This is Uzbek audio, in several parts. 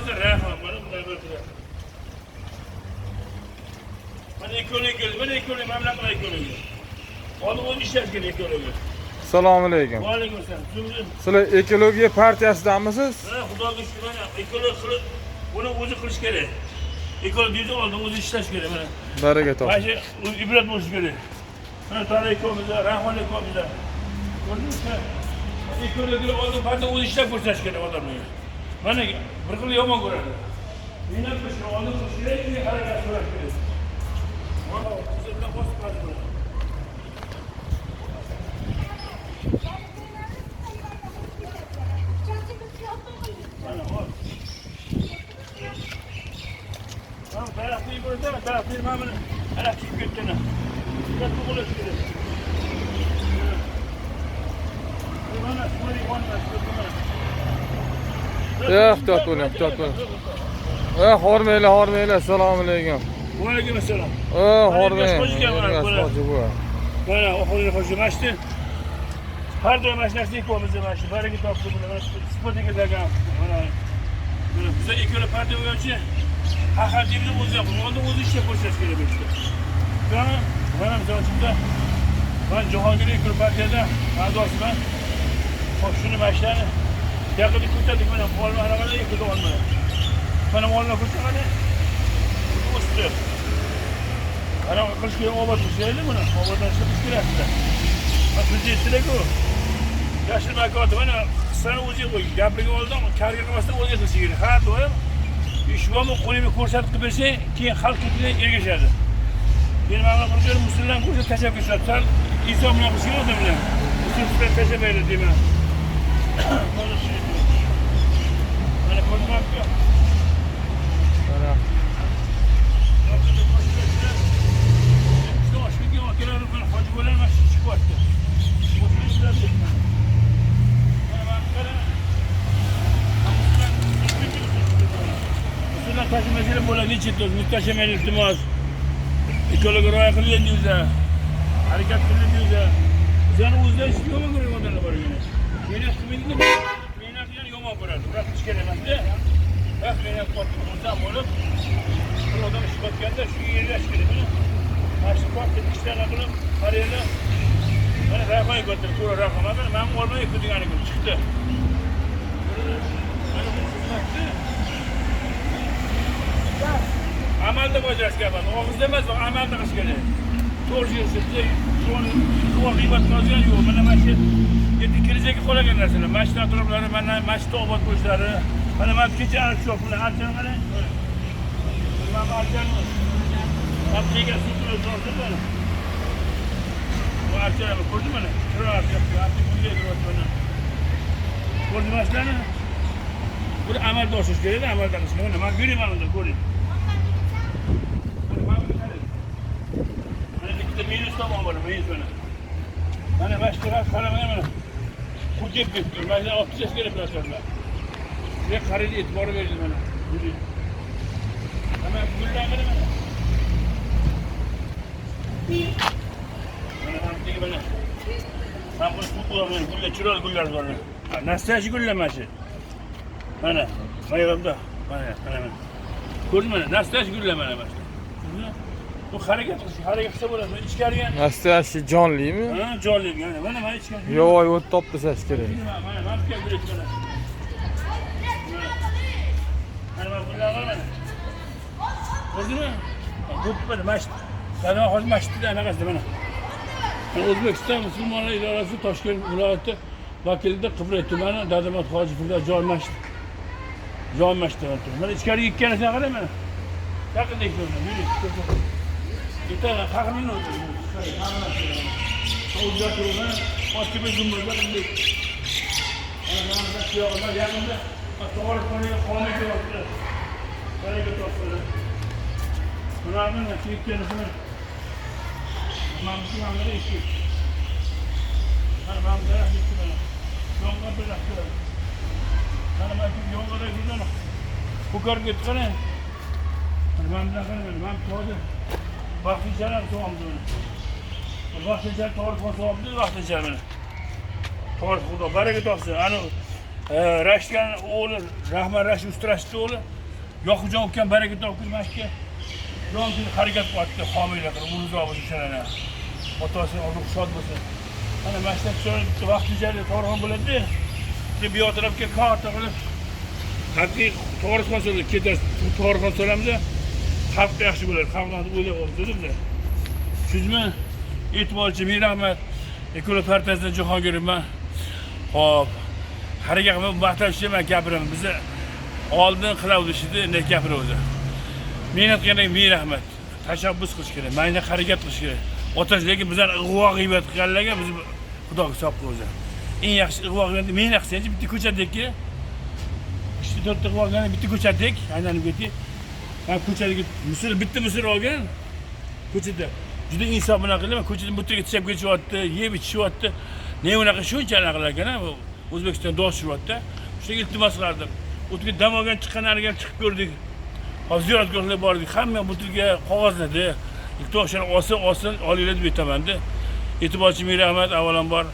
bo'lsa rahmat, mana bunday bo'lsa. Mana ekologiya keldi, mana ekologiya, mana bunaqa ekologiya. Oldin o'zi ishlash kerak ekologiya. Assalomu alaykum. Va alaykum assalom. Tuzukmi? Sizlar ekologiya partiyasidanmisiz? Mana Xudoga shukur, mana ekologiya qilib, buni o'zi qilish kerak. Ekologiya oldin o'zi ishlash kerak mana. Baraka topsin. Mana shu ibrat bo'lishi kerak. Mana To'ra akamizda, Rahmon akamizda. Ko'rdingizmi? Ekologiya oldin partiya o'zi ishlab ko'rsatish kerak odamlarga. Mana bir xil yomon ko'radi. Mehnat qilish kerak, oldin qilish kerak, keyin harakat qilish kerak. Mana tizimdan bosib qoldi bular. Mana hop. Mana daraxtni ko'rdingmi? Daraxtni mana buni daraxt kiyib ketgan. Ibrat bo'lish kerak. Mana shuni mana. Ehtiyot bo'ling, ehtiyot bo'ling. Hormanglar, hormanglar. Assalomu alaykum. Va alaykum assalom. Hormang. Hoji ekan mana, Hoji bu. Mana oxirgi hoji mashdi. Har doim mana shu narsa ekyapmiz mana shu baraka topdi buni mana shu sifatiga degan mana mana biza ikkala partiya bo'yicha haqiqatni o'zi oldin o'zi ishlab ko'rsatish kerak bu ishda. Mana mana misol uchun biza man Jahongir ikkala partiyada a'zosiman. Hop shuni mana shularni yaqinda ko'tardik mana olma aravalar ekildi olma. Mana olma ko'targani o'sdi. Ana qilish kerak, obod qilish kerak buni. Obodlashtirish kerak aslida. Mana prezidentlar-ku. Yashil makoti mana qissani o'zi qo'y. Gapirgan oldin karga qilmasdan o'zi qilishi kerak. Har doim ish bormi qo'lingni ko'rsatib qilib bersang, keyin xalq ketidan ergashadi. Men mana buni ko'rib musulmon ko'rsa tashlab ketadi. Sal inson bilan qilish kerak odam bilan. Musulmon tashlab beradi deyman. Mana shu. Mana ko'rmayapti. Mana. Tashimaylik iltimos. Ekologiya rioya qiling deymiz. Harakat qiling deymiz. Bizani o'zida ish yomon ko'rgan odamlar bor ekan. Mehnat qilmaydi, mehnat qilgan yomon ko'radi. Biroq qilish kerak emasda. Biroq mehnat qilib xursand bo'lib, bir odam ish qotganda shu yerga kerak. Mana mana shu katta ishlarni qilib, qaranglar. Mana rayhon ko'tarib, to'g'ri rayhon. Mana men olma ekildigani kun chiqdi. Mana bu xizmatni amalda bajarish kerak. Og'izda emas, amalda qilish kerak. To'g'ri yursa, duo g'iybat qiladigan yo'q. Mana mana shu endi kelajakka qolgan narsalar. Masjid atroflari, mana masjid obod bo'lishlari. Mana mana kecha archa bilan archani qarang. Mana bu archani. Mana suv turadi, mana. Bu archani ko'rdingmi mana? Chiroyli archa, archa gullar turyapti mana. Ko'rdingmi shularni? Buni amalda oshirish kerak, amalda qilish kerak. Mana men ko'rayman unda, ko'ring. Mana buni qarang. Mana bitta minus tomon bor, minus mana. Mana mana shu taraf qaramang mana. Qurib ketdi. Mana shuni olib tashlash kerak bularni. Sizga qaraydi, e'tibor berdi mana. Yuring. Mana gullar qara mana. Mana mana bu mana. Mana bu suv qo'ygan gullar, chiroyli gullar bor. Nastoyasi gullar mana shu. Mana, mayramda. Mana, mana, mana. Ko'rdingmi mana? Nastoyasi gullar mana mana. Ko'rdingmi? Bu harakat qilish, harakat qilsa bo'ladi. Mana ichkariga Nastoyasi jonlimi? ha, jonli mana, mana mana ichkari. Yovvoyi o't topib tashlash kerak. Mana, mana, mana bu gul mana. Mana mana gullar bor mana. Ko'rdingmi? Bu mana masjid. Mana hozir masjidda anaqasida mana. Mana O'zbekiston Musulmonlar idorasi Toshkent viloyati vakilida Qibray tumani Dadamot Hoji Firdaus jome masjidi. Jome masjidi mana turibdi. Mana ichkariga kirganingizda qarang mana. Yaqinda ko'rinadi, yuring. Bitta qahramon o'tirdi. O'zga Otga zumburlar bunday. Mana mana bu suyog'lar yaqinda tog'orxonaga qoni kelyapti. Baraka topsin. Bularni ketganini mana bu mana bu ishi. Mana mana bu daraxt ishi mana. Yong'a bir daraxt. Mana mana bu yong'ada gullar ko'karib ketdi qarang. Mana mana bunaqa mana mana bu tog'da vaqtinchalik so'mdi mana. Vaqtinchalik to'g'ri so'mdi, vaqtinchalik mana. To'g'ri xudo baraka topsin. Ana Rashidgan o'g'li Rahman Rashid Usta Rashidni o'g'li Yoqubjon ukam baraka topsin mana shu jon kuni harakat qilyapti, homiylik qilib, umri uzoq bo'lsin shularni. Otasi ruhi shod bo'lsin. Mana mana shu chiroyli bitta vaqtinchalik tog'orxona bo'ladi. Keyin bu yoq tarafga katta qilib xalqqa tog'orxona soladi, ketasiz tog'orxona solamiz, xalqqa yaxshi bo'ladi. Xalqni o'ylayapmiz biz. Tushundingmi? E'tiborchi ming rahmat. Ekologiya partiyasidan Jahongirman. Xo'p, harakat qilib maqtab man gapiraman. Bizni oldin qilamiz ishni, endi gapiramiz. Mehnat qilganlarga ming rahmat. Tashabbus qilish kerak, mayda harakat qilish kerak. Otash lekin bizlar ig'vo g'iybat qilganlarga biz Xudo hisob qiladi. Eng yaxshi ig'vo qilganda mehnat qilsangiz bitta ko'chadagi uchta to'rtta ig'vo qilganda bitta ko'chadek aylanib ketdik. Man ko'chadagi musir bitta musir olgan ko'chada juda insof bilan qildim. Ko'chada butirga tishlab ketishyapti, yeb ichishyapti. Ne unaqa shuncha anaqa qilar ekan, bu O'zbekiston dosh tushyapti. Shunga iltimos qilardim. O'tga dam olgan chiqqanlariga ham chiqib ko'rdik. Hozir ziyoratgohlarga bordik. Hamma butirga qog'ozladi. Iltimos shuni olsin, olsin, olinglar deb aytaman-da. E'tiborchi ming rahmat avvalambor.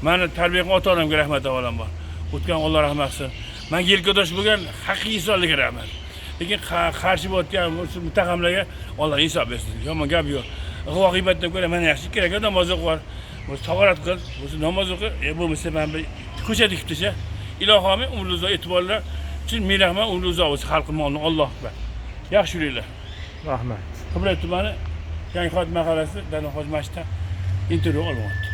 Mani tarbiya qilgan ota-onamga rahmat avvalambor. O'tgan Alloh rahmat qilsin. Menga yelkadosh bo'lgan haqiqiy insonlarga rahmat. Lekin qarshi bo'layotgan muttahamlarga Alloh insof bersin. Yomon gap yo'q. Ig'vo g'iybatdan ko'ra mana yaxshi kerak namoz o'qib, bo'lsa tahorat qil, bo'lsa namoz o'qi, bo'lmasa mana bir ko'chada dikib tasha. Ilohi omin, umri uzoq e'tiborlar uchun ming rahmat, umri uzoq bo'lsin xalqim oldin Alloh akbar. Yaxshi yuringlar. Rahmat. Qibray tumani Yangihoy mahallasi Danohoji masjididan intervyu olyapti.